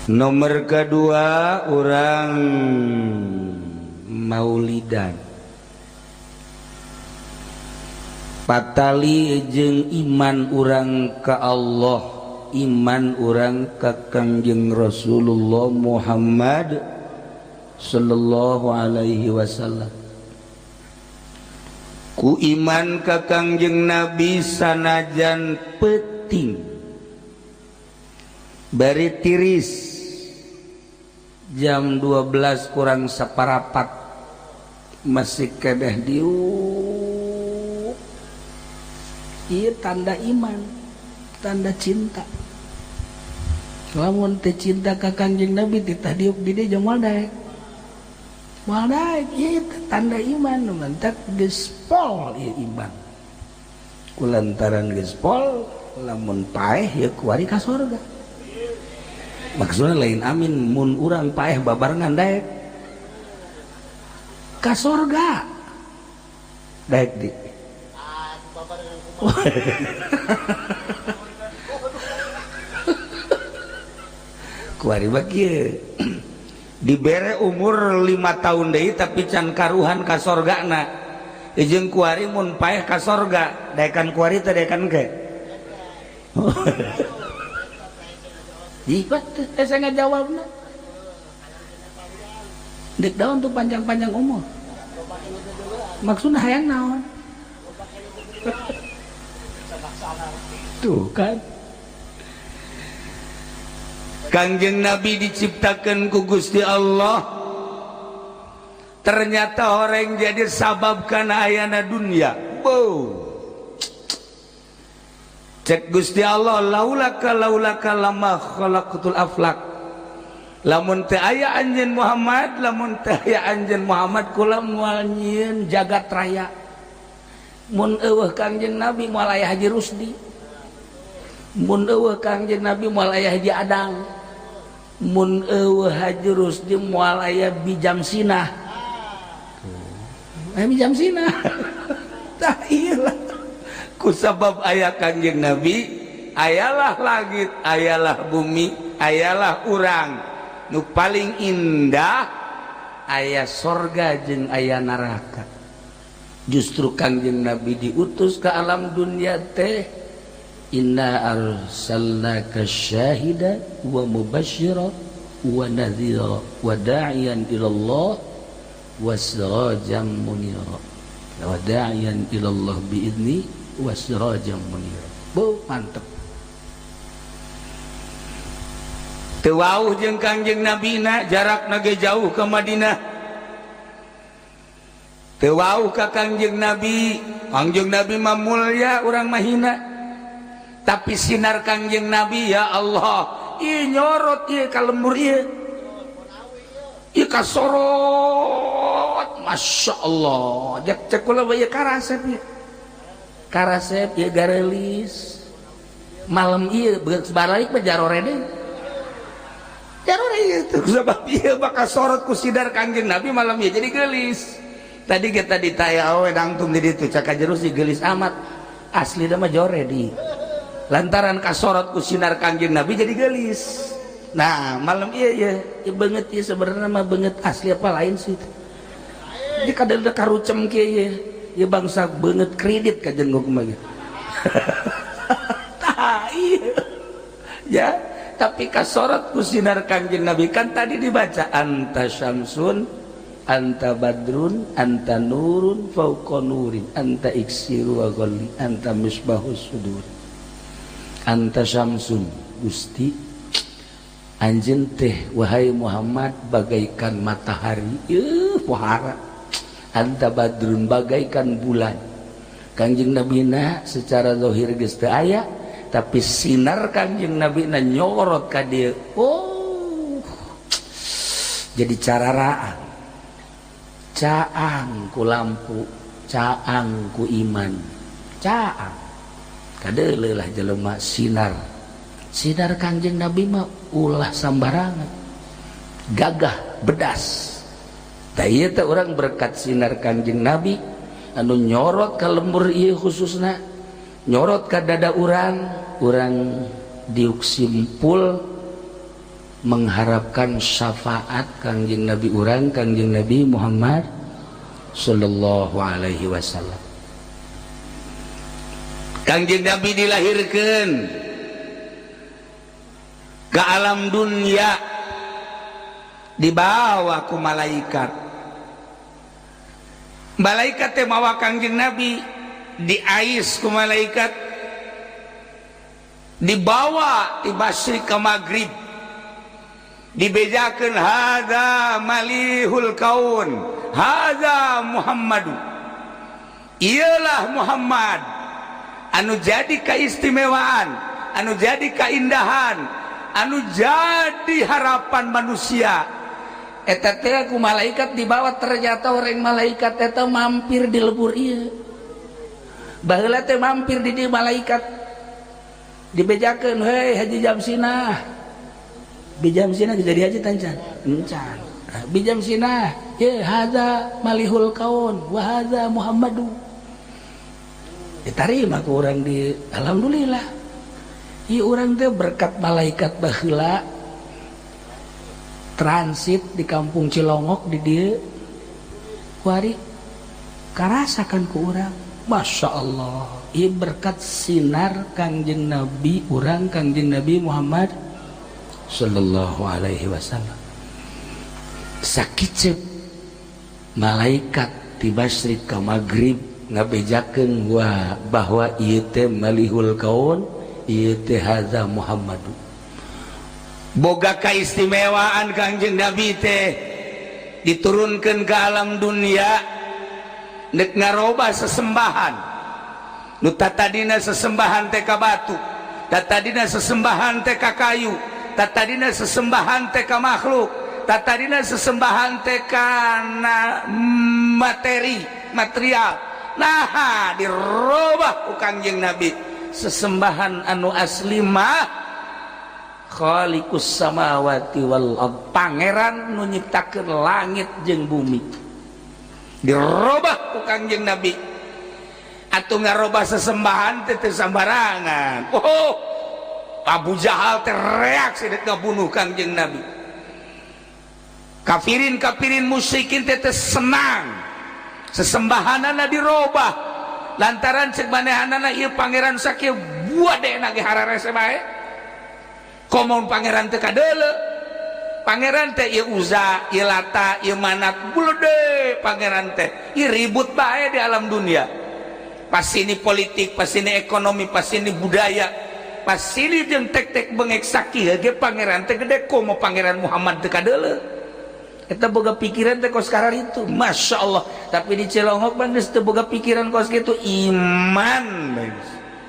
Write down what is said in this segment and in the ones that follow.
Nomor kedua, urang maulidan patali jeung iman urang ka Allah, iman urang ka Kangjeng Rasulullah Muhammad sallallahu alaihi wasallam. Ku iman ka Kangjeng Nabi, sanajan peting bari tiris jam 12 kurang saparapat masih kedeh diuk. Iya, tanda iman, tanda cinta. Lamun teu cinta ka Kangjeng Nabi, titah diuk di dieu moal daek, moal daek. Ieu tanda iman. Mantak geus pol ieu iman. Kulantaran geus pol, lamun paeh ya kuari ka sorga. Maksudnya lain amin, mun urang paeh babarengan daek ka sorga, daek di kuari bagi dibere umur 5 tahun deui tapi can karuhan ka sorgana. Jeung kuari mun paeh ka sorga, daekan kuari teh, daekan ke. Jibat teh saya ngajawabna. Dek daun tuh panjang-panjang umur. Maksudnya hayang naon? Tuh kan. Kangjeng Nabi diciptakan ku Gusti Allah. Ternyata orang jadi sabab kana ayana dunia. Bow. Cek Gusti Allah, laulaka laulaka lama khalaqtul aflak. Lamun teu aya anjeun Muhammad, lamun teu aya anjeun Muhammad, kula moal nyieun jagat raya. Mun eueuh Kangjeng Nabi, moal aya Haji Rusdi. Mun eueuh Kangjeng Nabi, moal aya Haji Adang. Mun eueuh Haji Rusdi, moal aya Bijam Sinah. Aya Bijam Sinah. Tah, iyalah, ku sabab aya Kangjeng Nabi, ayalah langit, ayalah bumi, ayalah urang nu paling indah, aya sorga jeung aya neraka. Justru Kangjeng Nabi diutus ke alam dunia teh, inna arsalnaka syahida wa mubasyira wa nadhira wa da'iyan ilallah wa sirajan munira, wa da'iyan ilallah biidni wa sirajan munira. Bu, mantep. Teu wauh jeung Kangjeng Nabi na, jarakna ge jauh ke Madinah. Teu wauh ka Kangjeng Nabi. Kangjeng Nabi mah mulya, urang mah hina. Tapi sinar Kangjeng Nabi, ya Allah, ieu nyorot ieu ka lembur ieu, ieu kasorot, Masya Allah. Cek cek kula ieu karasep, ieu karasep, ieu garelis malam ieu balik mah jarore deui, jarore ieu. Sebab ieu bakal sorot ku sinar Kangjeng Nabi malam ieu, jadi gelis. Tadi kita ditanya awe dangtung di ditu, cak jerus gelis amat. Asli mah jore di lantaran kasorot ku sinar Kangjeng Nabi jadi gelis. Nah, malam iya iya iya banget ya. Sebenarnya mah banget asli apa lain sih? Jadi kadang udah karucem kieu ya ya, bangsa banget kredit kajen gua kumaha. Tah iya ya, tapi kasorot ku sinar Kangjeng Nabi. Kan tadi dibaca, anta syamsun, anta badrun, anta nurun fauqa nurin, anta iksiru wa ghalli, anta misbahus sudur. Anta syamsun, Gusti anjeun teh wahai Muhammad bagaikan matahari, pohara. Anta badrun, bagaikan bulan. Kangjeng Nabina secara zahir geus teu aya, tapi sinar Kangjeng Nabina nyorot ka dieu. Oh, jadi cararaan, caang ku lampu, caang ku iman, caang kadeuleuh lah jelema. Sinar sinar Kangjeng Nabi mah ulah sambarangan, gagah bedas. Tah, ieu teh urang berkat sinar Kangjeng Nabi anu nyorot ka lembur ieu, khususna nyorot ka dada urang, urang diuk simpul. Mengharapkan syafaat Kangjeng Nabi urang, Kangjeng Nabi Muhammad sallallahu alaihi wasallam. Kangjeng Nabi dilahirkan ke alam dunia, dibawa ku malaikat. Malaikat teh mawa Kangjeng Nabi, diais ku malaikat, dibawa di masyrik ke maghrib, dibejakeun, "Hadza malihul kaun, hadza Muhammadu." Iyalah Muhammad anu jadi keistimewaan, anu jadi keindahan, anu jadi harapan manusia. Eta teh ku malaikat dibawa. Ternyata orang malaikat eta mampir di lembur ieu. Baheula teh mampir di dieu malaikat, dibejakeun, "Hei, Haji Jamsinah." Bi Jamsinah jadi haji tancan encan. Bi Jamsinah ye, hadza malihul kaun wa hadza Muhammadu. Diterima ku urang di, alhamdulillah. Ieu urang teh berkat malaikat baheula transit di kampung Cilongok di dieu kuari, karasakan ku urang. Masya Allah, ieu berkat sinar Kangjeng Nabi urang, Kangjeng Nabi Muhammad sallallahu alaihi wasallam. Sakicep malaikat di masyrik ka maghrib ngabejakeun wah bahwa ieu teh malihul kaun, ieu teh hadza Muhammadu. Boga kaistimewaan Kangjeng Nabi teh diturunkan ke alam dunia nek ngaroba sesembahan nu tatadina sesembahan teh ka batu, tatadina sesembahan teh ka kayu, tatadina sesembahan teh ka makhluk, tatadina sesembahan teh kana materi material. Nah, dirobah ku Kangjeng Nabi. Sesembahan anu asli mah Khaliqus samawati wal ard, pangeran nu nyiptakeun langit jeung bumi. Dirobah ku Kangjeng Nabi. Atuh ngarobah sesembahan teh teu sambarangan. Oh, Abu Jahal teh reaksi dek ngabunuh Kangjeng Nabi. Kafirin kafirin musyrikin teh teu senang sesembahanana dirobah, lantaran cek manehanana, ieu pangeran sakieu buat deh nage hararese bae. Komo pangeran teh kadeule, pangeran teh ieu Uza, ieu Lata, ieu Manat, bulede pangeran teh ieu ribut bae di alam dunia. Pas ini politik, pas ini ekonomi, pas ini budaya, pas ini jeung tek-tek bengek sakieu ge pangeran teh gede. Komo pangeran Muhammad teu kadeule. Eta boga pikiran teh kos sekarang itu, Masya Allah. Tapi di Cilongok mah geus teu boga pikiran kos kitu, iman bae.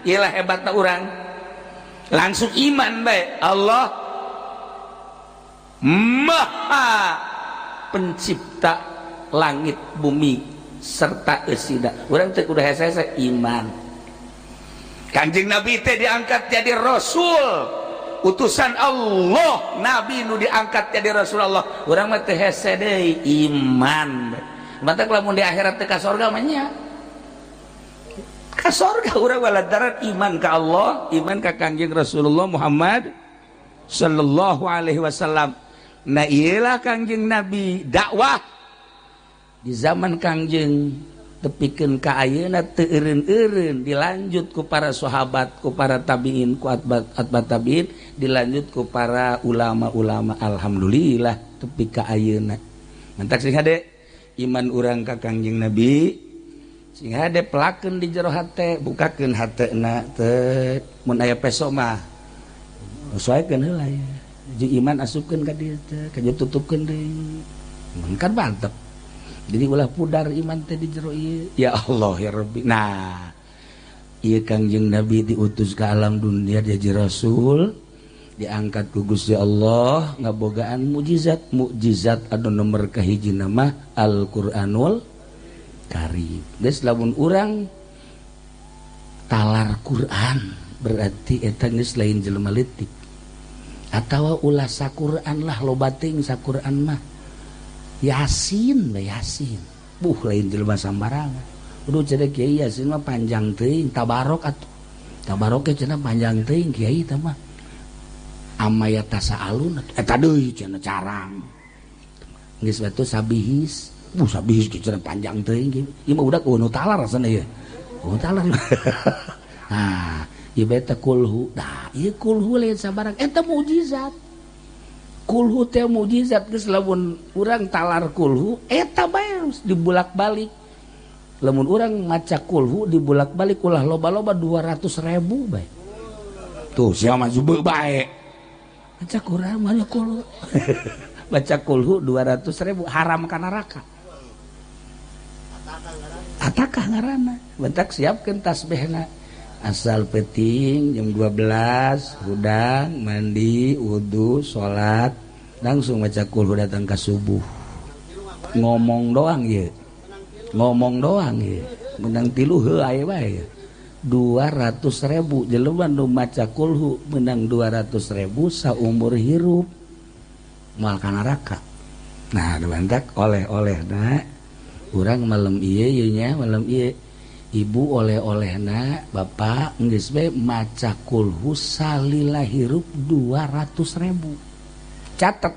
Iyalah hebatna urang, langsung iman bae. Allah Maha Pencipta langit bumi serta eusina. Urang teh kudu hese iman. Kanjeng Nabi teh diangkat jadi rasul, utusan Allah. Nabi nu diangkat jadi rasul Allah, urang mah teh hese deui, iman. Matak lamun di akhirat teh ka sorga mah nya ka sorga urang, lantaran iman ka Allah, iman ka Kangjeng Rasulullah Muhammad sallallahu alaihi wasallam. Nah, iyalah Kangjeng Nabi dakwah di zaman Kangjeng tepikeun ka ayeuna teu eureun-eureun, dilanjut ku para sahabat, ku para tabiin, ku atba atba tabiin, dilanjut ku para ulama-ulama. Alhamdulillah tepi ka ayeuna. Mantak sing hade iman urang ka Kangjeng Nabi, sing hade pelakeun di jero hate, bukakeun hatena teh. Mun aya peso mah sesuaikeun heula ya, jeung iman asupkeun ka dieu teh, ka tutupkeun deui. Mun kan mantep, jadi ulah pudar iman teh di jero ieu. Ya Allah, ya Rabbi. Nah, ieu Kangjeng Nabi diutus ke alam dunia jadi rasul, diangkat ku Gusti Allah, ngabogaan mukjizat. Mukjizat anu nomor kahiji nama Al-Qur'anul Karim. Geus, lamun urang talar Quran berarti eta geus lain jelema leutik. Atawa ulah saquran lah, loba teuing saquran mah. Yasin we, Yasin. Buh, lain jelema sambarangan. Udah cenah kiai, Yasin mah panjang teuing. Tabarok atuh. Tabarok ge cenah panjang teuing, kiai teh mah. Amma yatasaalun eta deui cenah carang. Geus batu sabihis. Sabihis ge cenah panjang teuing ieu mah udah nu talar rasana ieu. Nu talar. Nah, ieu bae teh kulhu. Nah, ieu kulhu lain sabarang eta mukjizat. Kulhu teh mukjizat geus lamun urang talar kulhu eta bae dibulak-balik. Lamun urang maca kulhu dibulak-balik ulah loba-loba 200.000 bae. Tuh sia mah jubeu bae. Maca Quran mah kulhu. Baca kulhu 200.000 haram ka neraka. Atakah ngaranna. Bentak siapkeun tasbihna. Asal peting jam 12 hudang mandi wudu salat langsung maca kulhu datang ka subuh. Ngomong doang ieu. Ngomong doang ieu. Menang 3 heuh aya bae. 200.000 jelema nu maca kulhu menang 200.000 saumur hirup. Moal ka neraka. Nah, bantak oleh-olehna urang malam ieu ieu nya malam ieu ibu oleh-olehna bapak geus bae maca kulhu salila hirup 200.000. Catet.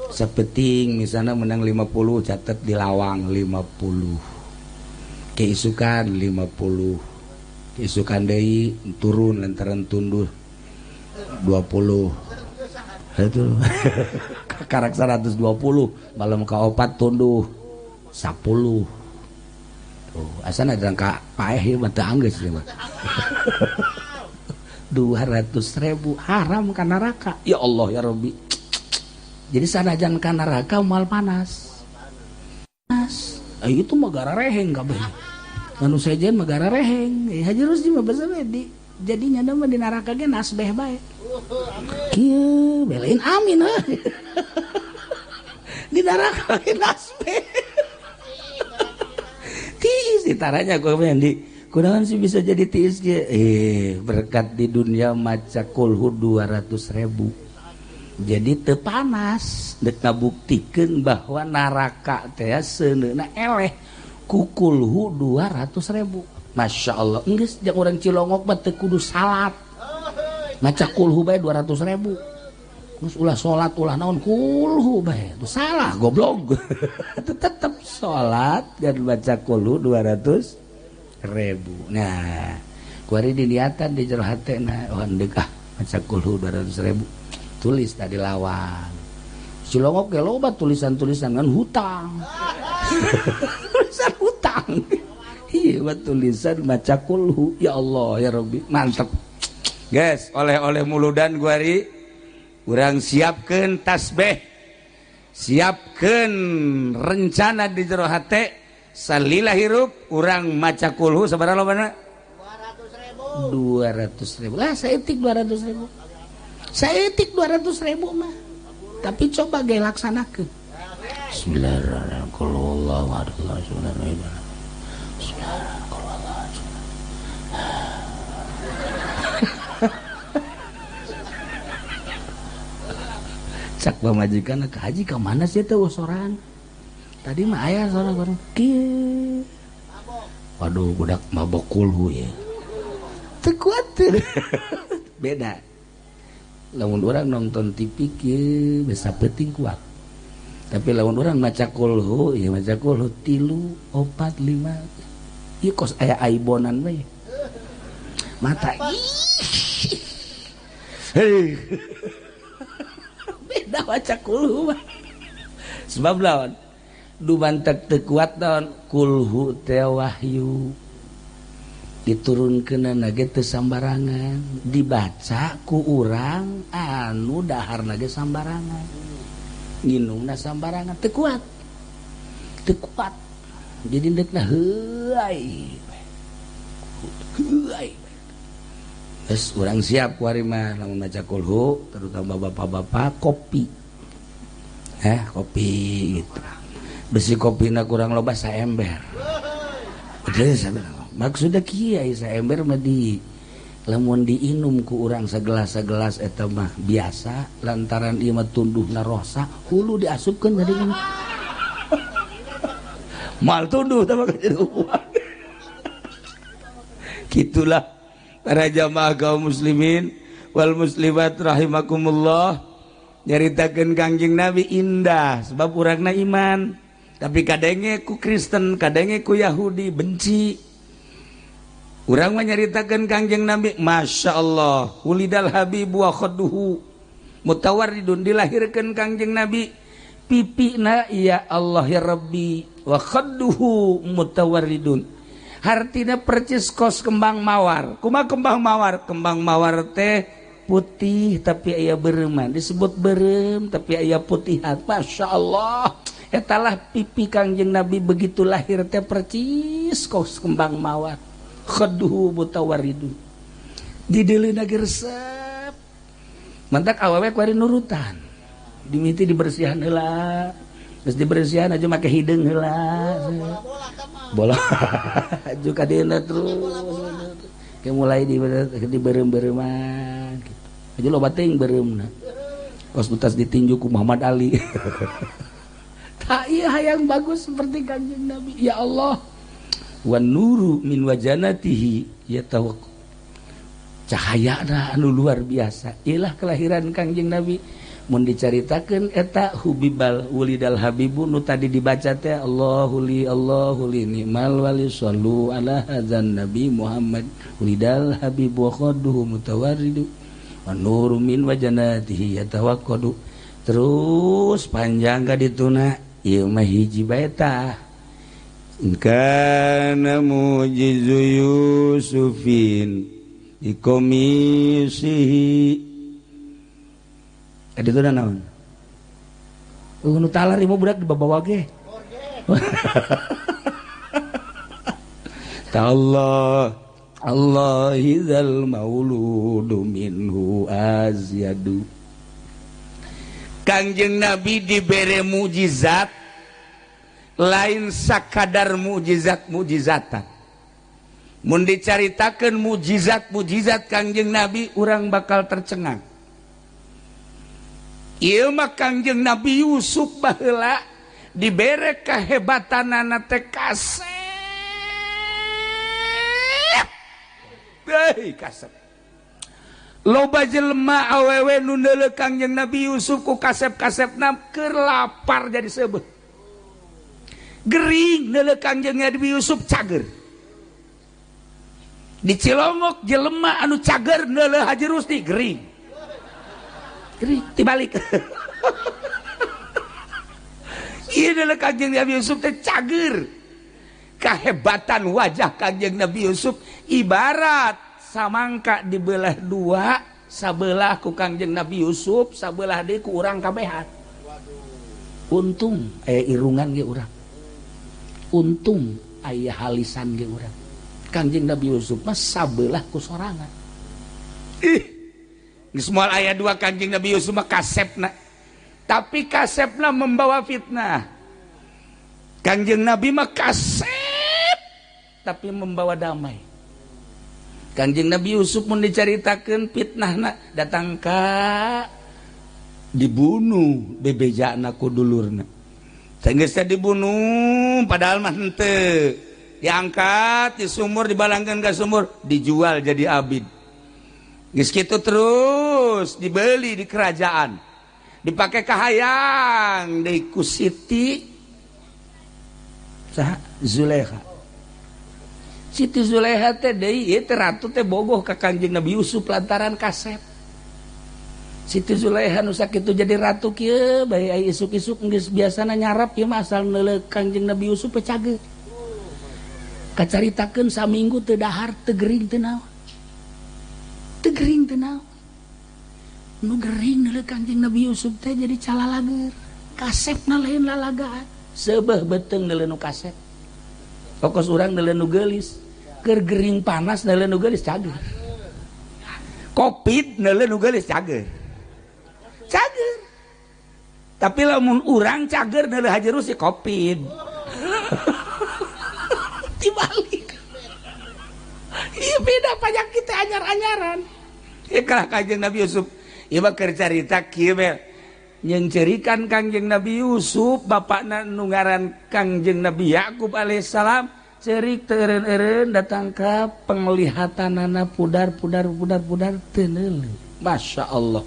Sapeting misalnya menang 50 catet di lawang 50. Keisukan 50. Keisukan deui turun lantaran tunduh 20. Itu karak 120 malam ka-4 tunduh 10. Tuh, asana ada ka paeh ieu mah teu anggeus ieu mah. 200.000 haram ka neraka. Ya Allah ya Rabbi. Jadi sanajan ka neraka moal panas. Panas. Itu mah garareheng kabeh. Anu sejen mah garareheng. Haji Rusdi mah basa we di jadi nyana mah di neraka ge nasbeh bae. Kieu belain amin heuh. Di neraka ge nasbeh. Tiis ditaranya gua di kunaon sih bisa jadi tiis ge berkat di dunia maca kulhu 200.000. Jadi teu panas deuk ngabuktikeun bahwa neraka teh seuneuna eleh ku kulhu 200.000. Masya Allah, geus jeung urang Cilongok mah teu kudu salat. Maca kulhu bae 200.000. Geus ulah salat ulah naon kulhu bae. Itu salah goblok. Tetep salat dan baca kulhu 200.000. Nah, kuari diniatan di jero hatena, oh deuk ah maca kulhu 200.000. Tulis tadi lawang. Cilongok ge loba tulisan-tulisan ngan hutang. Tulisan hutang. Iya, tulisan maca kulhu. Ya Allah ya Rabbi, mantep. Guys, oleh-oleh muludan guari urang siapkeun tasbih. Siapkeun rencana di jero hate salila hirup urang maca kulhu sabaraha lobana? 200.000. 200.000. Lah saeutik 200.000. Saeutik 200.000 mah. Tapi coba ge laksanakeun. Bismillahirrahmanirrahim. Qul huwallahu ahad. Cak pamajikan ke haji ke mana sih teh soran? Tadi mah aya soran bareng kieu. Waduh budak mabok kulhu ya. Teu kuat. Beda. Lamun urang nonton TV kieu bisa penting kuat. Tapi lamun urang maca kulhu, ya maca kulhu 3, 4, 5. Ieu kos aya aibonan we. Mata. Hei. Beda maca kulhu mah. Sebab lawan dumantek teu kuat lawan kulhu teh wahyu. Diturunkeunana ge teu sambarangan, dibaca ku urang anu daharna ge sambarangan. Nginumna sambarangan teu kuat. Teu kuat. Jadi deukna heuai. Heuai. Geus urang siap ku ari mah lamun maca kulhu, terutama bapak-bapak kopi. Kopi gitu. Besi kopina kurang loba saember. Geus maksudna kieu ai saember mah di lamun diinum ku urang segelas-segelas eta mah biasa lantaran ieu mah tunduhna rosa hulu diasupkeun ka dieu. Mal tunduh teh mah jadi uang. Kitulah para jamaah kaum muslimin. Wal muslimat rahimakumullah, nyaritakeun Kangjeng Nabi indah sebab urangna iman, tapi kadenge ku Kristen, kadenge ku Yahudi benci. Urang mah nyaritakeun Kangjeng Nabi, Masya Allah, ulidal habibu wa khadduhu mutawarridun, dilahirkeun Kangjeng Nabi pipina ya Allah ya Rabbi, wa khadduhu mutawarridun, hartina percis kos kembang mawar. Kumaha kembang mawar? Kembang mawar teh putih tapi aya bereuman, disebut berem tapi aya putihan. Masya Allah, etalah pipi Kangjeng Nabi begitu lahir teh percis kos kembang mawar. Khadduhu mutawarridun, dideuleuna ge resep. Mantak awewe kuari nurutan, dimiti dibersihan heula, geus dibersihan aja make hideung heula, bola aju ka dieuna terus kayak mulai di berem-bereman gitu. Aja loba teuing bereumna. Kos utas ditinju ku Muhammad Ali. Tak ieu hayang bagus seperti Kangjeng Nabi. Ya Allah. Wan nuru min wajanatihi yatawak. Cahayana anu luar biasa. Ilah kelahiran Kangjeng Nabi. Mun dicaritakeun eta hubibal wulidal habibu nu tadi dibaca teh Allahu li Allahu li ni'mal wali sallu ala hadzan nabi Muhammad wulidal habibu wa khadduhu mutawarridu wa nuru min wajanatihi yatawaqqadu. Terus panjang ka dituna ieu mah hiji bae tah. In kana mujizu Yusufin ikomisihi. Tadi itu naon? Nu talar ieu budak dibawa ge. Allah Allah idzal mauludu minhu azyadu. Kangjeng Nabi dibere mukjizat lain sakadar mukjizat-mukjizatan. Mun dicaritakeun mukjizat-mukjizat Kangjeng Nabi urang bakal tercengang. Ieu mah Kangjeng Nabi Yusuf baheula dibere kehebatanana teh kasep. Heuh kasep. Loba jelema awewe nu neuleuh Kangjeng Nabi Yusuf ku kasep-kasepna keur lapar jadi seubeuh. Gering neuleuh Kangjeng Nabi Yusuf cager. Di Cilongok jelema anu cager neuleuh Haji Rusdi gering. Gering dibalik. Ieu neuleuh Kangjeng Nabi Yusuf teh cager. Kahebatan wajah Kangjeng Nabi Yusuf ibarat samangka dibelah dua, sabelah ku Kangjeng Nabi Yusuf, sabelah deui ku urang kabehan. Untung aya irungan ge urang. Untung aya halisan ge urang. Kangjeng Nabi Yusuf mah sabelah ku sorangan. Ih, geus moal aya dua Kangjeng Nabi Yusuf mah kasepna. Tapi kasepna membawa fitnah. Kangjeng Nabi mah kasep tapi membawa damai. Kangjeng Nabi Yusuf mun dicaritakeun fitnahna datang ka dibunuh bebejana ku dulurna. Geus teh dibunuh padahal mah henteu. Diangkat di sumur, dibalangkeun ka sumur, dijual jadi abid. Geus kitu terus dibeli di kerajaan. Dipake kahayang deui ku Siti saha Zulaikha. Siti Zulaikha teh deui ieu teh ratu teh bogoh ka Kangjeng Nabi Yusuf lantaran kasep. Siti Zulaikha nu sakitu jadi ratu kieu bae ai isuk-isuk geus biasana nyarap ieu mah asal neuleuh Kangjeng Nabi Yusuf teh cager. Kacaritakeun saminggu teu dahar teu gering teu naon. Teu gering teu naon. Nu gering neuleuh Kangjeng Nabi Yusuf teh jadi calalager. Kasepna lain lalagaan. Seubeuh beuteung neuleuh nu kasep. Pokos urang neuleuh nu geulis. Keur gering panas neuleuh nu geulis cager. Covid neuleuh nu geulis cager. Cager. Tapi lamun urang cager neuleuh Haji Rusdi Covid. Dibalik. Ieu beda panyakit teh anyar-anyaran. Ieu kalah Kangjeng Nabi Yusuf. Ieu mah keur carita kieu we. Nyeungceurikan Kangjeng Nabi Yusuf bapakna nu ngaran Kangjeng Nabi Yakub alaihissalam ceurik teu eureun-eureun datang ka penglihatanana pudar pudar pudar pudar teu neuleuh. Masya Allah.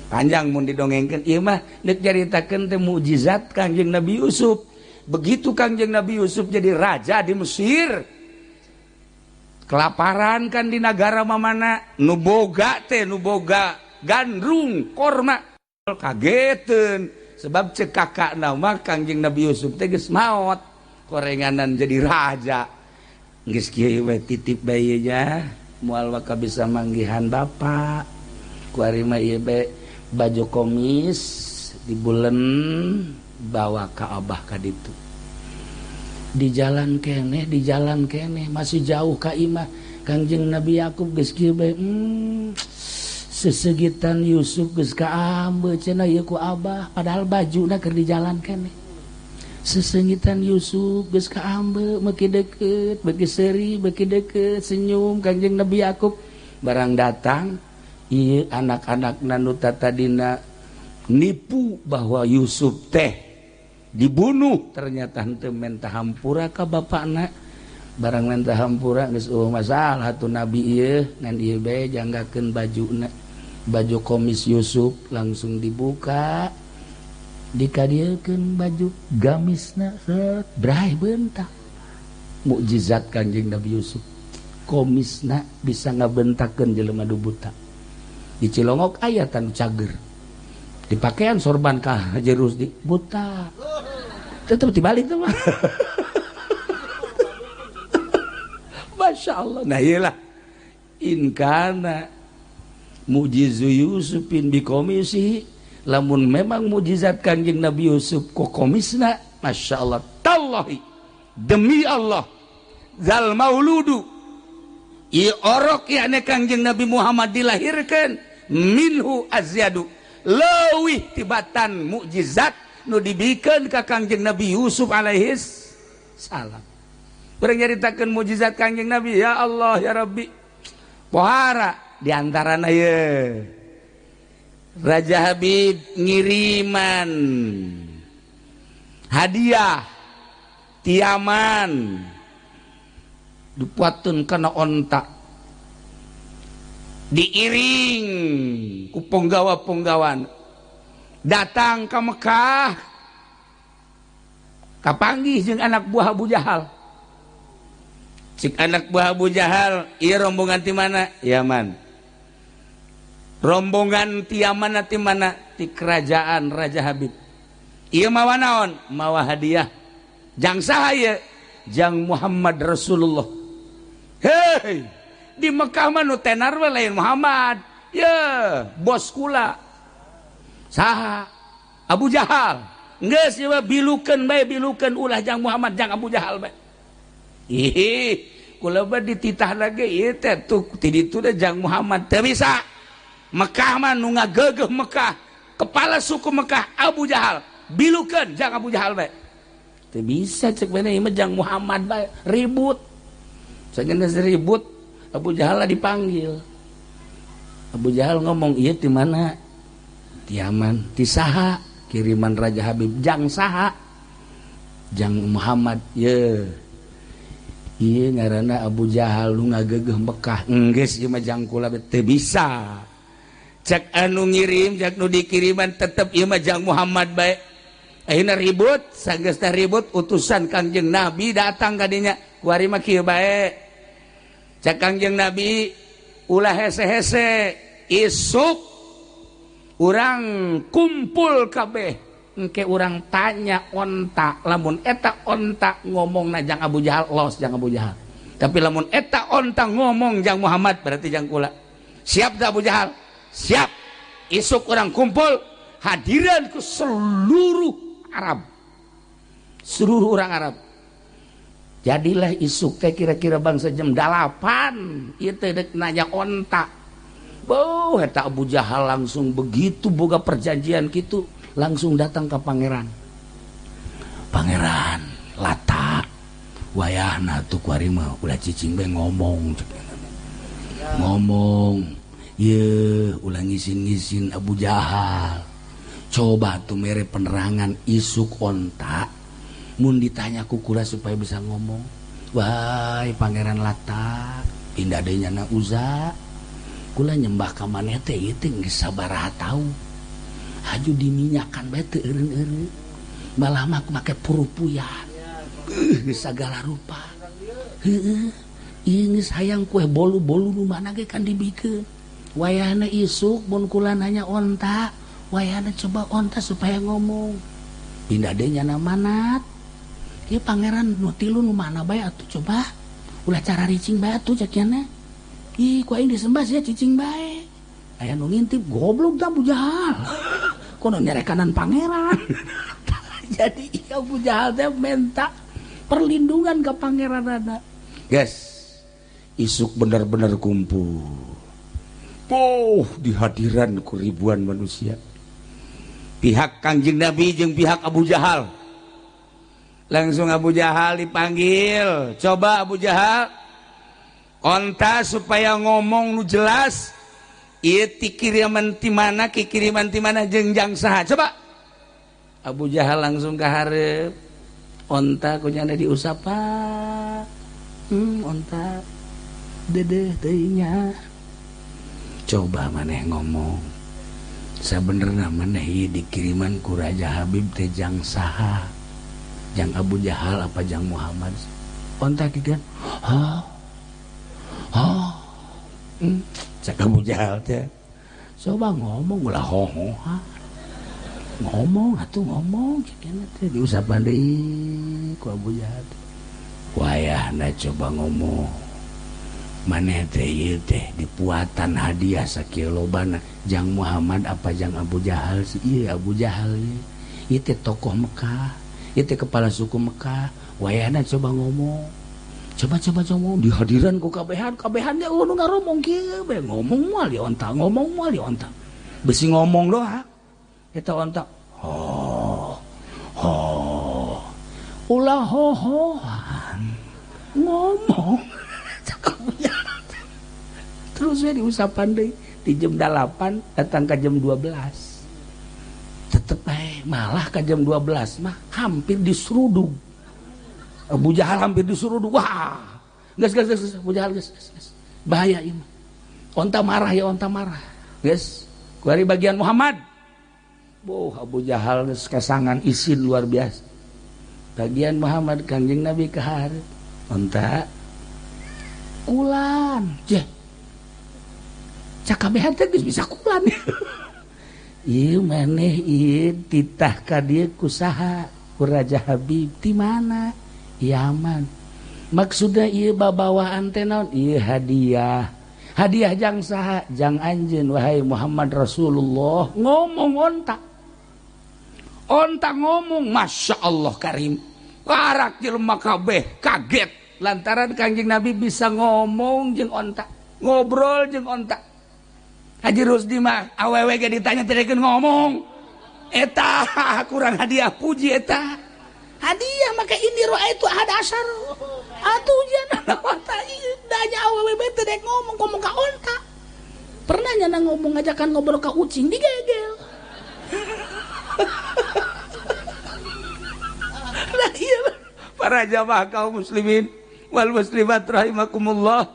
Panjang mun didongengkeun ieu mah deuk nyaritakeun teh mukjizat Kangjeng Nabi Yusuf. Begitu Kangjeng Nabi Yusuf jadi raja di Mesir, kelaparan kan di negara mamana, nu boga teh nu boga gandrung korma kageteun sebab cek kakakna mah Kangjeng Nabi Yusuf teh geus maot korenganan jadi raja. Geus kieu we titip bae nya moal waka bisa manggihan bapak. Kuari mah ieu bae baju komis dibulen bawa ka abah ka ditu. Di jalan keneh masih jauh ka imah Kangjeng Nabi Yakub geus kieu bae sesegitan Yusuf geus kaambe cenah ieu ku abah padahal bajuna keur di jalan keneh. Sesengitan Yusuf geus kaambe meuki deukeut beuki seuri beuki deukeut senyum Kangjeng Nabi Yakub barang datang ieu anak-anak nu tadina nipu bahwa Yusuf teh dibunuh ternyata henteu menta hampura ka bapakna barang menta hampura geus eueuh masalah atuh nabi ieu ngan ieu bae janggakeun bajuna baju komis Yusuf langsung dibuka dikadiekeun baju gamisna set brai bentak mukjizat Kangjeng Nabi Yusuf komisna bisa ngabentakeun jelema nu buta di Cilongok aya tanu cager dipakean sorban ka Haji Rusdi buta tetep dibalik tuh mah. Masya Allah. Nah iyalah in kana mujizu Yusufin bikomisi lamun memang mujizat Kangjeng Nabi Yusuf ku komisna Masya Allah tallahi demi Allah zal mauludu ieu orok yakni Kangjeng Nabi Muhammad dilahirkan minhu azyadu leuwih tibatan mukjizat nu dibikeun ka Kangjeng Nabi Yusuf alaihis salam. Urang nyaritakeun mukjizat Kangjeng Nabi ya Allah ya Rabbi pohara di antarana ye Raja Habib ngiriman hadiah tiaman dipuatun kana onta diiring ku punggawa-punggawan datang ke Mekah kapanggih jeung anak buah Abu Jahal. Cik anak buah Abu Jahal ieu rombongan ti mana? Yaman. Rombongan ti Yaman ti mana? Ti kerajaan Raja Habib. Ieu mawa naon? Mawa hadiah. Jang saha ieu? Jang Muhammad Rasulullah. Hei, di Mekah mah nu tenar we lain Muhammad. Ye, bos kula. Saha? Abu Jahal. Geus ieu bilukeun bae bilukeun ulah jang Muhammad jang Abu Jahal bae. Ih, kula mah dititah lagi ieu teh tuh ti ditu teh jang Muhammad teu bisa. Mekah mah nu ngageugeuh Mekah, kepala suku Mekah Abu Jahal. Bilukeun jang Abu Jahal bae. Teu bisa cek bene ieu mah jang Muhammad bae ribut. Sageuna ribut Abu Jahal dipanggil. Abu Jahal ngomong ieu ti mana? Ti Yaman. Ti saha? Kiriman Raja Habib. Jang saha? Jang Muhammad. Ye. Ieu ngaranna Abu Jahal nu ngageugeuh Mekah. Enggeus ieu mah jang kula teu bisa. Cek anu ngirim, cek nu dikiriman tetep ieu mah jang Muhammad bae. Ayeuna ribut, sanggeus teh ribut utusan Kangjeng Nabi datang ka dinya. Kuari mah kieu bae. Cek Kangjeng Nabi ulah hese-hese isuk urang kumpul kabeh engke urang tanya onta lamun eta onta ngomong na jang Abu Jahal los jang Abu Jahal tapi lamun eta onta ngomong jang Muhammad berarti jang kula. Siap tak Abu Jahal? Siap. Isuk urang kumpul hadiran ke seluruh Arab, seluruh orang Arab. Jadilah isuk teh kira-kira bangsa jam 8 ieu teh dek nanya onta. Beuh eta Abu Jahal langsung begitu boga perjanjian kitu langsung datang ke pangeran. Pangeran Lata wayahna tuh kuari mah ulah cicing bae ngomong. Ngomong ye ulah ngisin-ngisin Abu Jahal. Coba tuh mere penerangan isuk onta mun ditanya ku kula supaya bisa ngomong. Wahai Pangeran Lata, pindah deui nyana Uza. Kula nyembah ka maneh teh ieu teh geus sabaraha taun. Haju diminyakan bae teu eureun-eureun. Malah mah make purupuyan. Geus sagala rupa. Heueuh. Ieu geus hayang kue bolu-bolu nu mana ge kan dibikeun. Wayahna isuk mun kula nanya onta, wayahna coba onta supaya ngomong. Pindah deui nyana manat. Ieu pangeran nu tilu nu mana bae atuh coba. Ulah cara ricing bae atuh cek nyana. Ih, ku aing disembah sia cicing bae. Aya nu ngintip goblok tah Abu Jahal. Kono nyerekanan pangeran. Jadi Abu Jahal teh minta perlindungan ke pangeranana. Guys, isuk benar-benar kumpul. Oh, di hadiran ku ribuan manusia. Pihak Kangjeng Nabi jeung pihak Abu Jahal. Langsung Abu Jahal dipanggil. Coba Abu Jahal, onta supaya ngomong nu jelas. Ieu ti kiriman ti mana, ki kiriman ti mana jeung jang saha. Coba. Abu Jahal langsung ka hareup. Onta kunyana diusapan. Onta dedeh teuing. Coba maneh ngomong. Sabenerna maneh ieu dikiriman ku Raja Habib teh jang saha? Jang Abu Jahal apa jang Muhammad? Onta kieu kan. Ha. Ha. Cak Abu Jahal teh. Coba ngomong ulah hoho ha. Ngomong atuh ngomong cek teh diusapan deui ku Abu Jahal. Wayahna coba ngomong. Maneh teh ieu teh dipuatan hadiah sakieu lobana jang Muhammad apa jang Abu Jahal sih? Ieu Abu Jahal ieu. Ieu teh tokoh Mekah, ieu teh kepala suku Mekah. Wayahna coba ngomong. Coba-coba ngomong di hadiran ku kabehan, kabehan ge nu ngaromong kieu bae ngomong moal di onta, ngomong moal di onta. Besi ngomong doang. Eta onta. Ho. Ho. Ulah hohoan. Ngomong. Terus we diusapan deui di jam 8 datang ke jam 12. Tetep bae malah ke jam 12 mah hampir diseruduk. Abu Jahal hampir diseruduk. Wah. Geus geus geus Abu Jahal geus geus. Bahaya ieu mah. Onta marah ya onta marah. Geus. Kuari bagian Muhammad. Boh Abu Jahal geus kesangan isin luar biasa. Bagian Muhammad Kangjeng Nabi ka hareup. Onta kulan. Jeh. Cakabehan teh geus bisa kulan. Ieu maneh ieu titah ka dieu ku saha? Ku Raja Habib ti mana? Yaman. Maksudna ieu babawaan teh naon? Ieu hadiah. Hadiah jang saha? Jang anjeun wahai Muhammad Rasulullah. Ngomong onta. Onta ngomong, Masya Allah Karim. Karak jelema kabeh kaget lantaran Kangjeng Nabi bisa ngomong jeung onta, ngobrol jeung onta. Haji Rusdi mah awewe ge ditanya teu ngomong. Eta kurang hadiah puji eta. Hadiah maka ini roa itu ada asar. Atuh jangan onta ieu danya awewe bae teu dek ngomong ngomong ka onta. Pernah nyana ngomong ngajakan ngobrol ka ucing digegel. Nah iya para jamaah kaum muslimin wal muslimat rahimakumullah,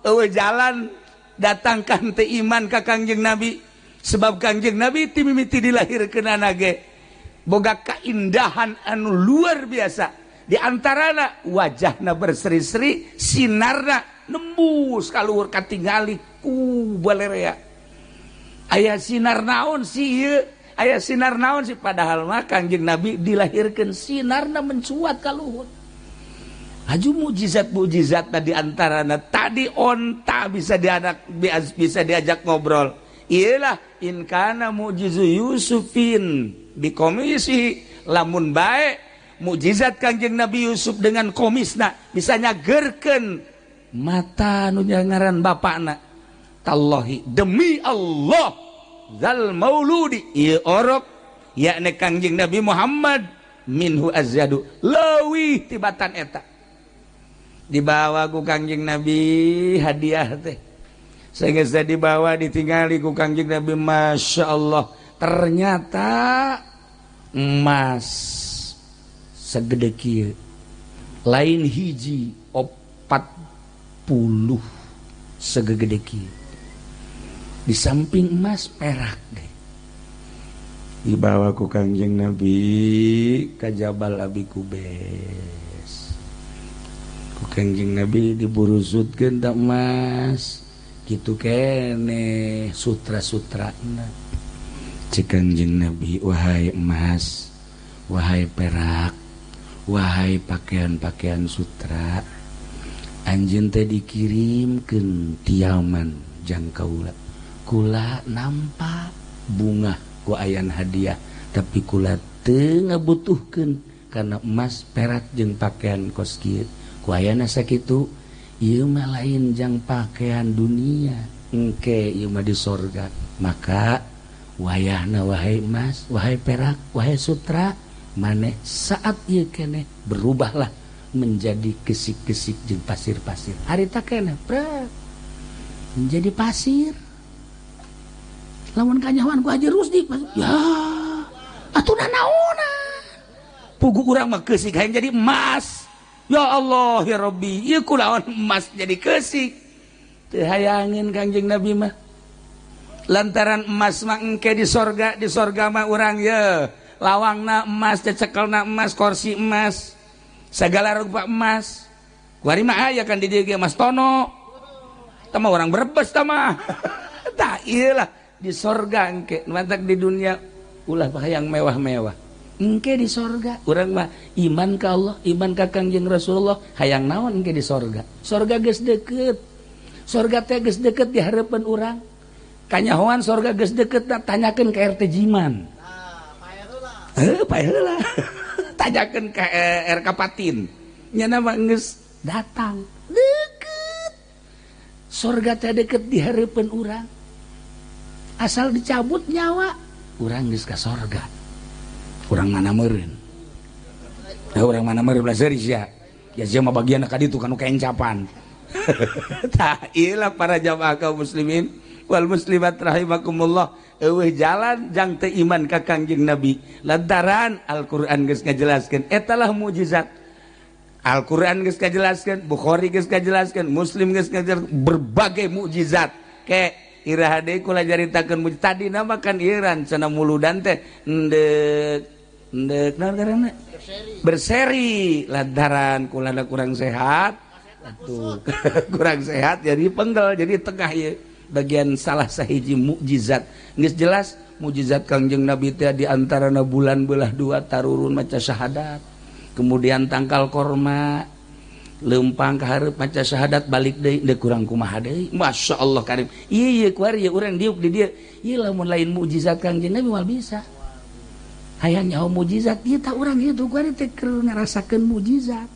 eueuh jalan datangkan teh iman ka Kangjeng Nabi sebab Kangjeng Nabi ti mimiti dilahirkeunana ge boga kaindahan anu luar biasa. Di antarana wajahna berseri-seri, sinarna nembus ka luhur katingali ku balerea. Aya sinar naon sih ieu? Aya sinar naon sih? Padahal mah Kangjeng Nabi dilahirkeun sinarna mencuat ka luhur. Haju mukjizat-mukjizat tadi antarana tadi onta bisa dianak bisa diajak ngobrol. Iyalah in kana mu'jizu Yusufin bikomisi, lamun bae mukjizat Kangjeng Nabi Yusuf dengan komisna bisa nyagerkeun mata nu ngaran bapakna. Tallahi demi Allah zal mauludi ieu orok yakni Kangjeng Nabi Muhammad minhu azyadu leuwih tibatan eta. Dibawa ku Kangjeng Nabi hadiah teh. Sehingga saya dibawa ditinggali ku Kangjeng Nabi, Masya Allah ternyata emas segede kieu lain hiji 40 segede kieu. Di samping emas perak deh. Dibawa ku Kangjeng Nabi ka Jabal Abi Kubes. Ku Kangjeng Nabi diburusutkeun tak emas. Kitu keneh sutra-sutrana. Cek Kangjeng Nabi, wahai emas, wahai perak, wahai pakaian-pakaian sutra, anjeun teh dikirimkeun ti Yaman jang kaula. Kula nampak bunga ku ayan hadiah, tapi kula teu ngabutuhkeun karena emas, perak jeung pakaian kos kieu. Ku ayana sakitu, ieu mah lain jang pakaian dunia, engke ieu mah di sorga. Maka wayahna wahai emas, wahai perak, wahai sutra, maneh saat ieu keneh berubahlah menjadi kesik-kesik jeung pasir-pasir. Harita keneh prek menjadi pasir. Lamun kanyahoan ku Haji Rusdi, ya atuh naonan. Pugu urang mah keusik hayang jadi emas. Ya Allah ya Rabbi, ieu kulaon emas jadi keusik. Teu hayangin Kangjeng Nabi mah. Lantaran emas mah engke di sorga mah urang ye lawangna emas, cecekelna emas, kursi emas, segala rupa emas. Kuari mah aya kan di dieu ge Mas Tono. Tah mah urang Brebes tah mah. Tah ieu lah di sorga engke, mantak di dunia ulah hayang mewah-mewah. Engke di sorga urang mah iman ka Allah, iman ka Kangjeng Rasulullah, hayang naon engke di sorga. Sorga geus deukeut. Sorga teh geus deukeut di hareupeun urang. Kanyahoan sorga geus deukeut, tanyakeun ka RT Jiman. Pae heula. Tanyakeun ka RK Patin. Nya mah geus datang. Deukeut. Sorga teh deukeut di hareupeun urang. Asal dicabut nyawa, urang geus ka sorga. Urang mana meureun? Nah, urang mana meureun belah seuri sia. Ya sia mah bagian ka ditu kanu kaencapan. Tah ieu lah para jamaah kaum muslimin wal muslimat rahimakumullah. Eueuh jalan jang teu iman ka Kangjeng Nabi. Lantaran Al-Qur'an geus ngajelaskeun eta lah mukjizat. Al-Qur'an geus ngajelaskeun, Bukhari geus ngajelaskeun, Muslim geus ngajelaskeun berbagai mukjizat. Ke iraha deui kula caritakeun mukjizat tadi nama kan iran cenah muludan teh endek endek naon ngaranna? Berseri. Lantaran kula kurang sehat atuh kurang sehat jadi penggal jadi tengah ieu bagian salah sahiji mukjizat. Geus jelas mukjizat Kangjeng Nabi teh di antarana bulan belah dua tarurun maca syahadat, kemudian tangkal korma lempang ka hareup maca syahadat balik deui deui kurang kumaha deui. Masya Allah karim. Ieu ieu kuari urang diuk di dieu. Ieu lamun lain mukjizat Kangjeng Nabi moal bisa. Hayang nyaho mukjizat ieu tah urang ieu kuari teh keur ngarasakeun mukjizat.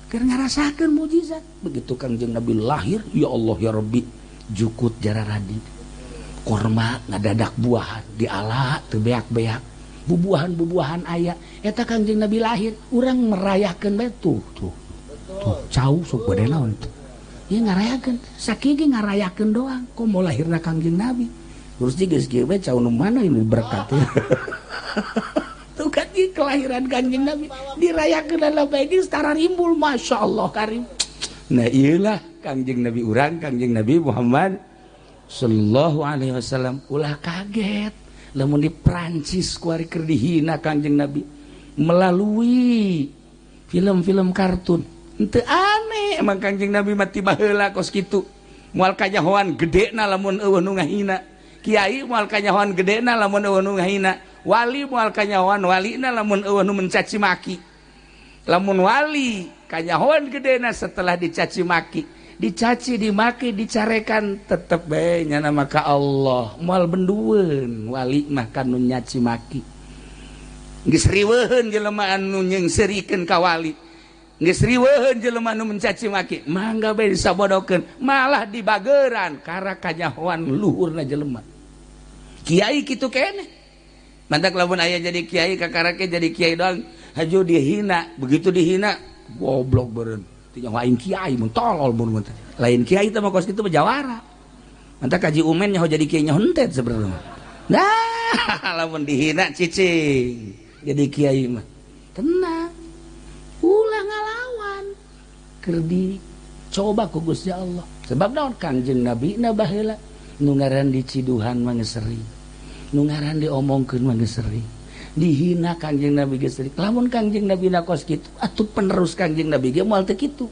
Keur ngarasakeun mukjizat. Begitu Kangjeng Nabi lahir, ya Allah ya Rabbi, jukut jararadi. Korma ngadadak buahan diala teu beak-beak. Bubuahan-bubuahan aya. Eta Kangjeng Nabi lahir, urang merayakeun bae tuh tuh. Tuh cau sok bade naon tuh. Ieu ngarayakeun, sakieu ge ngarayakeun doang. Komo lahirna Kangjeng Nabi. Terus geus kieu bae cau nu mana ini berkat. Tuh kan ieu kelahiran Kangjeng Nabi dirayakeun dalam bae geus tararimbul Masya Allah karim. Nah ieulah Kangjeng Nabi urang, Kangjeng Nabi Muhammad sallallahu alaihi wasallam. Ulah kaget lamun di Prancis kuari keur dihina Kangjeng Nabi melalui film-film kartun. Henteu aneh emang Kangjeng Nabi mah tiba heula kos kitu. Moal kanyahoan gedena lamun eueuh nu ngahina. Kiai moal kanyahoan gedena lamun eueuh nu ngahina. Wali moal kanyahoan walina lamun eueuh nu mencaci maki. Lamun wali kanyahoan gedena setelah dicaci maki, dicaci dimaki dicarekan tetep bae nyana maka Allah moal bendueun wali mah kanu nyaci maki. Geus riweuheun jelema anu nyengserikeun ka wali. Geus riweuheun jelema anu mencaci maki, mangga bae disabodokeun, malah dibageran kara kanyahoan luhurna jelema. Kiai kitu keneh. Mantak lamun aya jadi kiai kakarake jadi kiai doang, haju dihina, begitu dihina goblok beureun. Teu nyaho aing kiai mun tolol mun. Lain kiai teh mah kos kitu mah jawara. Mantak kaji umen nyaho jadi kiai nyaho hentet sebenarnya. Nah, lamun dihina cicing jadi kiai mah. Tenang. Ulah ngalawan. Keur dicoba ku Gusti Allah. Sebab naon Kangjeng Nabi na baheula Nu ngaran diciduhan mah geus sering, nu ngaran diomongkeun mah geus sering, dihina Kangjeng Nabi geus sering. Lamun Kangjeng Nabi na kos kitu, atuh penerus Kangjeng Nabi ge moal teu kitu.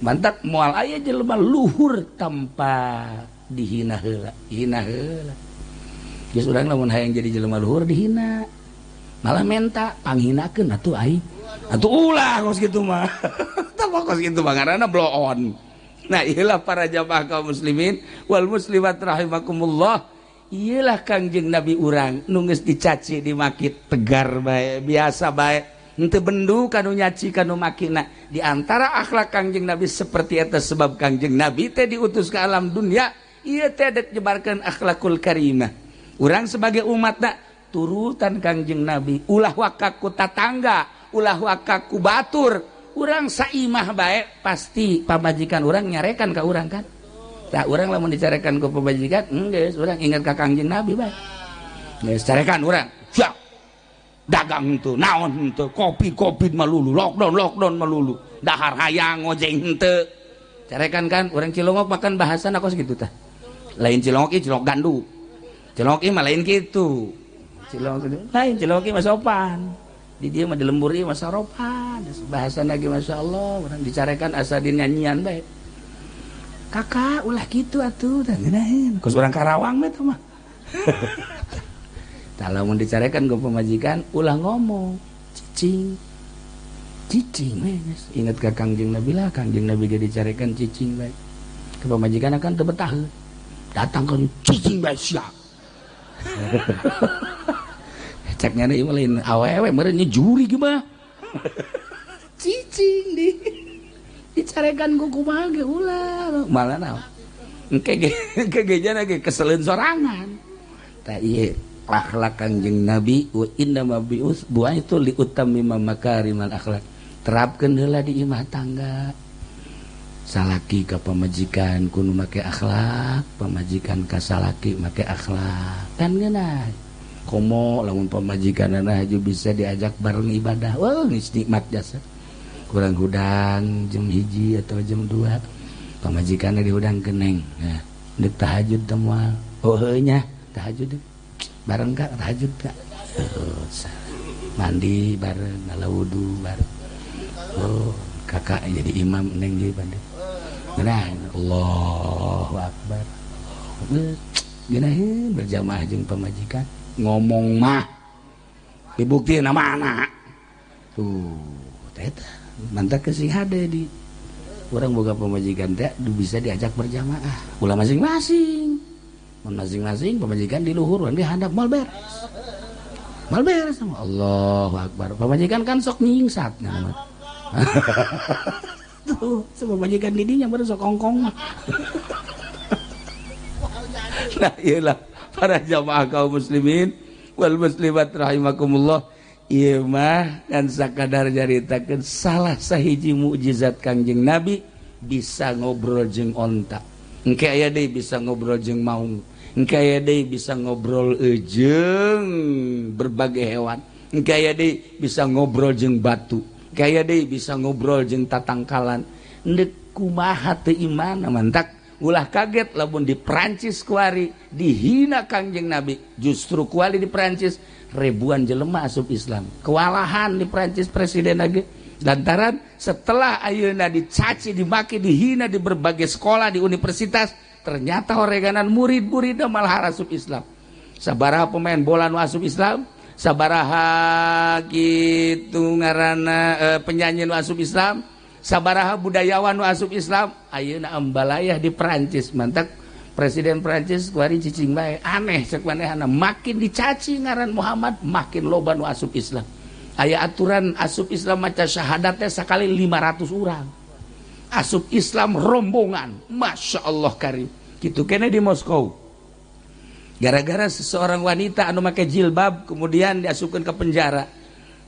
Mantak moal aya jelema luhur tanpa dihina heula, hina heula. Geus urang lamun hayang jadi jelema luhur dihina. Malah menta panghinakeun atuh aing. Atuh ulah kos kitu mah. Tah kos kitu mah ngaranna bloon. Nah, iyalah para jamaah kaum muslimin wal muslimat rahimakumullah. Iyalah Kangjeng Nabi urang nu geus dicaci dimaki tegar bae, biasa bae. Henteu bendu kanu nyaci kanu makina. Di antara akhlak Kangjeng Nabi seperti eta sebab Kangjeng Nabi teh diutus ke alam dunia, ieu teh dek nyebarkeun akhlakul karimah. Urang sebagai umatna turutan Kangjeng Nabi, ulah waka ku tatangga, ulah waka ku batur. Urang saimah bae pasti pamajikan urang nyarekan ka urang kan. Tah urang lamun dicarekan ku pamajikan, geus urang ingat ka Kangjeng Nabi bae. Geus carekan urang. Siap. Dagang henteu, naon henteu, kopi-kopi malulu, lockdown malulu, dahar hayang ngojeng henteu. Carekan kan urang Cilongok makan bahasan kos kitu tah. Lain Cilongok ieu Cilongok gandu. Cilongok ieu mah lain kitu. Cilongok lain, Cilongok ieu mah sopan. Di dia mah di lembur ieu mah saropan. Bahasan lagi Masya Allah, urang dicarekan asa dinyanyian bae. Kakak ulah kitu atuh tah ngeunaheun. Kos urang Karawang mah teh mah. Tah lamun dicarekan ku pamajikan ulah ngomong, cicing. Cicing we geus. Ingat ka Kangjeng Nabi lah, Kangjeng Nabi ge dicarekan cicing bae. Ke pamajikan akan teu betaheun. Datang ka cicing bae sia. Cek nyana ieu mah lain awewe meureun juri ge mah. Cicing di dicarekan ku kumaha ge ulah malah naon. Engke ge jana ge keseleun sorangan. Tah ieu akhlak Kangjeng Nabi wa inna ma bi'us buaitu li utammima makarimal akhlak. Terapkeun heula di imah tangga. Salaki ka pamajikan kudu make akhlak, pamajikan ka salaki make akhlak. Kan ngeunah. Komo lamun pamajikanana haju bisa diajak bareng ibadah. Wah, geus nikmat jasa. Kurang hudang jam 1 atau jam 2. Pamajikanna dihudang keneng. Nah, deuk tahajud teh moal. Oh heuh nya, tahajud. Bareng kak tahajud kak. Oh, mandi bareng, ngala wudu bareng. Oh, kakak jadi imam neng jadi bandit. Nah, Allahu Akbar. Geunaheun berjamaah jeung pamajikan. Ngomong mah dibuktiin sama anak. Tuh, eta mantap kesing hade di urang boga pamajikan teh bisa diajak berjamaah. Ulah masing-masing. Masing-masing pamajikan di luhur, di handap mal beres. Mal beres sama Allahu Akbar. Pamajikan kan sok nyingsat nah. Tuh, pamajikan didinya baru sok kongkong mah. Nah, iyalah para jamaah kaum muslimin wal muslimat rahimakumullah. Ieu mah kan sakadar nyaritakeun salah sahiji mukjizat Kangjeng Nabi bisa ngobrol jeung onta. Engke aya deui bisa ngobrol jeung maung. Engke aya deui bisa ngobrol jeung berbagai hewan. Engke aya deui bisa ngobrol jeung batu. Engke aya deui bisa ngobrol jeung tatangkalan. Endek kumaha teu iman mantak ulah kaget lamun di Prancis kuari dihina Kangjeng Nabi. Justru kuari di Prancis ribuan jelema asup Islam. Kewalahan di Prancis presiden lagi. Lantaran setelah ayeuna dicaci, dimaki, dihina di berbagai sekolah, di universitas, ternyata oreganan murid-muridna malah asup Islam. Sabaraha pemain bola nu asup Islam, sabaraha kitu ngaranna penyanyi nu asup Islam, sabaraha budayawan nu asup Islam, ayeuna ambalayah di Prancis. Mantak presiden Prancis kuari cicing bae, aneh cek manehna, makin dicaci ngaran Muhammad makin loba nu asup Islam. Aya aturan asup Islam maca syahadatnya sekali 500 orang. Asup Islam rombongan, Masya Allah karim. Gitu kene di Moskow. Gara-gara seseorang wanita anu make jilbab kemudian diasupkeun ke penjara.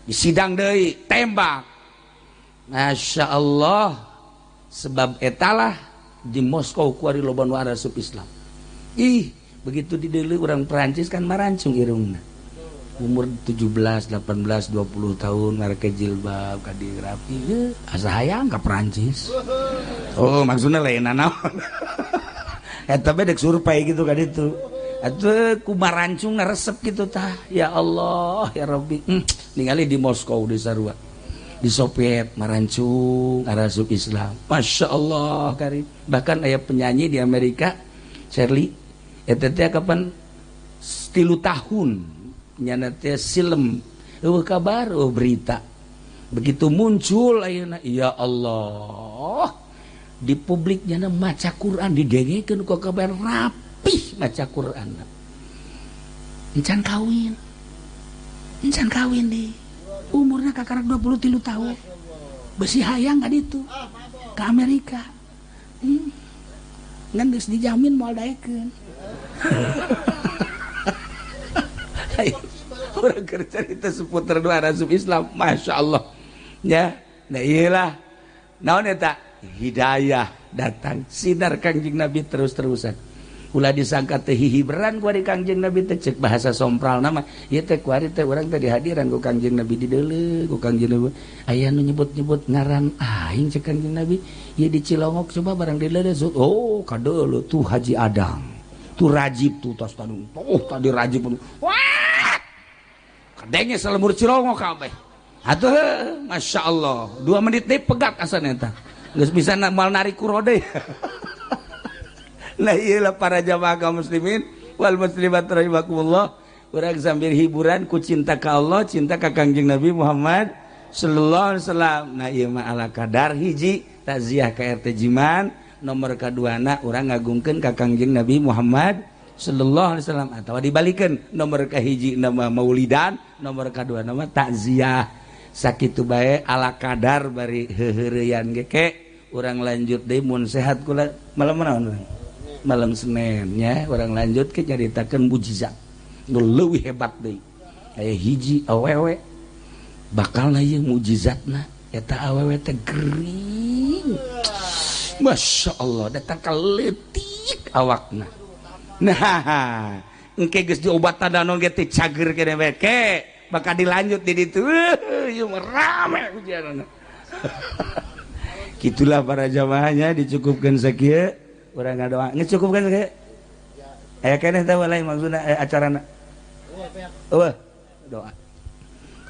Disidang deui, tembak. Masya Allah. Sebab etalah di Moskow kuari loba nu asup Islam. Ih, begitu dideuleu urang Perancis kan marancung irungna. Umur 17, 18, 20 tahun mereka jilbab kadir rapi, asa hayang ka Perancis. Oh, maksudnya lain naon. Eta bedek survei gitu kan itu. Atuh kumarancung resep gitu tah. Ya Allah, ya Rabbi. Ningali di Moskow di sarua. Di Soviet marancung arasup Islam. Masya Allah karim. Bahkan aya penyanyi di Amerika, Shirley, eta teh kapan 3 tahun nyana teh silem. Eueuh kabar, eueuh berita. Begitu muncul ayeuna, ya Allah. Di publik nyana maca Quran didengekeun ku kabar rapih maca Quran. Encan kawin. Encan kawin di. Umurna kakarak 23 tahun. Besi hayang ka ditu. Ke Amerika. Ngan geus dijamin moal daekeun. Urang keur carita seputar dua asup Islam, Masya Allah. Ya, nah iyalah. Naon eta? Hidayah datang sinar Kangjeng Nabi terus-terusan. Ulah disangka teh hihiberan ku ari Kangjeng Nabi teh, cek bahasa sompral nama ieu teh kuari teh urang teh dihadiran ku Kangjeng Nabi dideuleu ku Kangjeng Nabi. Aya nu nyebut-nyebut ngaran aing cek Kangjeng Nabi, ieu di Cilongok coba barang dideuleu. Oh, kadeuleu tuh Haji Adang. Tuh Rajib tuh tos tadung. Oh, tadi Rajib. Wah! Kadenge salemur Cilongok kabeh. Atuh Masya Allah, 2 menit deui pegat asana eta. Geus bisa moal narik kurode. Nah iyalah para jamaah kaum muslimin wal muslimat rahimakumullah. Urang sambil hiburan ku cinta ka Allah, cinta ka Kangjeng Nabi Muhammad sallallahu alaihi wasallam. Nah ieu mah ala kadar hiji takziah ka RT Jiman, nomor kaduana urang ngagungkeun ka Kangjeng Nabi Muhammad sallallahu alaihi wasallam, atawa dibalikeun nomor kahiji nama maulidan, nomor kadua nama takziah. Sakitu bae ala kadar bari heuheureyan ge ke urang lanjut deui mun sehat kula malam naon urang? Malam Senin nya urang lanjut ke nyaritakeun mujizat nu leuwih hebat deui. Aya hiji awewe bakalna ieu mujizatna eta awewe teh gering. Masya Allah datang ka leutik awakna. Nah, engke geus diobatan danon ge teh cager keneh bae ke bakal dilanjut di ditu. Ieu mah rame ujianna. Gitulah para jamaahnya dicukupkan sakieu. Urang ngadoa ngecukupkan sakieu. Aya keneh teh lain maksudna acarana. Eueuh doa.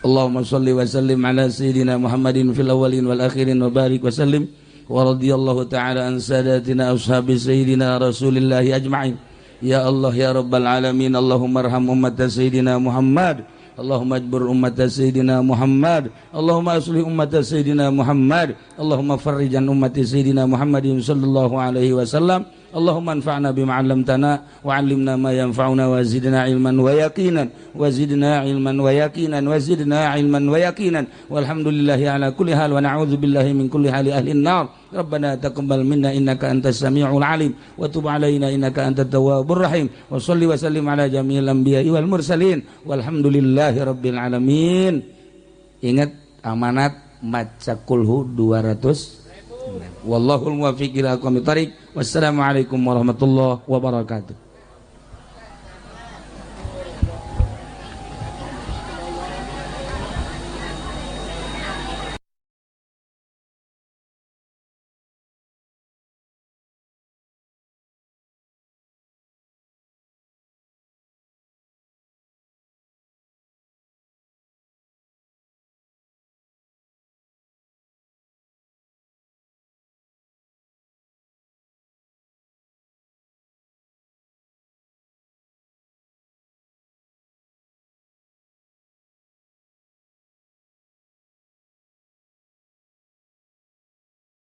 Allahumma shalli wa sallim ala sayyidina Muhammadin fil awwalin wal akhirin wa barik wa sallim wa radhiyallahu ta'ala an sadatina ashabi sayyidina Rasulillahi ajma'in. Ya Allah ya Rabbal alamin, Allahumma arham ummat sayyidina Muhammad, Allahumma ajbur ummat sayyidina Muhammad, Allahumma aslih ummat sayyidina Muhammad, Allahumma farrijan ummati sayyidina Muhammadin sallallahu alaihi wasallam. Allahumma anfa'na bima 'allamtana wa 'allimna ma yanfa'una wa zidna 'ilman wa yaqinan wa zidna 'ilman wa yaqinan wa zidna 'ilman wa yaqinan walhamdulillahi ala kulli hal wa na'udzu billahi min kulli hali ahli an-nar. Rabbana taqabbal minna innaka antas samiul alim wa tub alaina innaka antat tawwabur rahim wa shalli wa sallim ala jami'il anbiya'i wal mursalin walhamdulillahi rabbil alamin. Ingat amanat maca kulhu 200. Wallahul muwaffiq ila aqwamit thariq. Wassalamualaikum warahmatullahi wabarakatuh.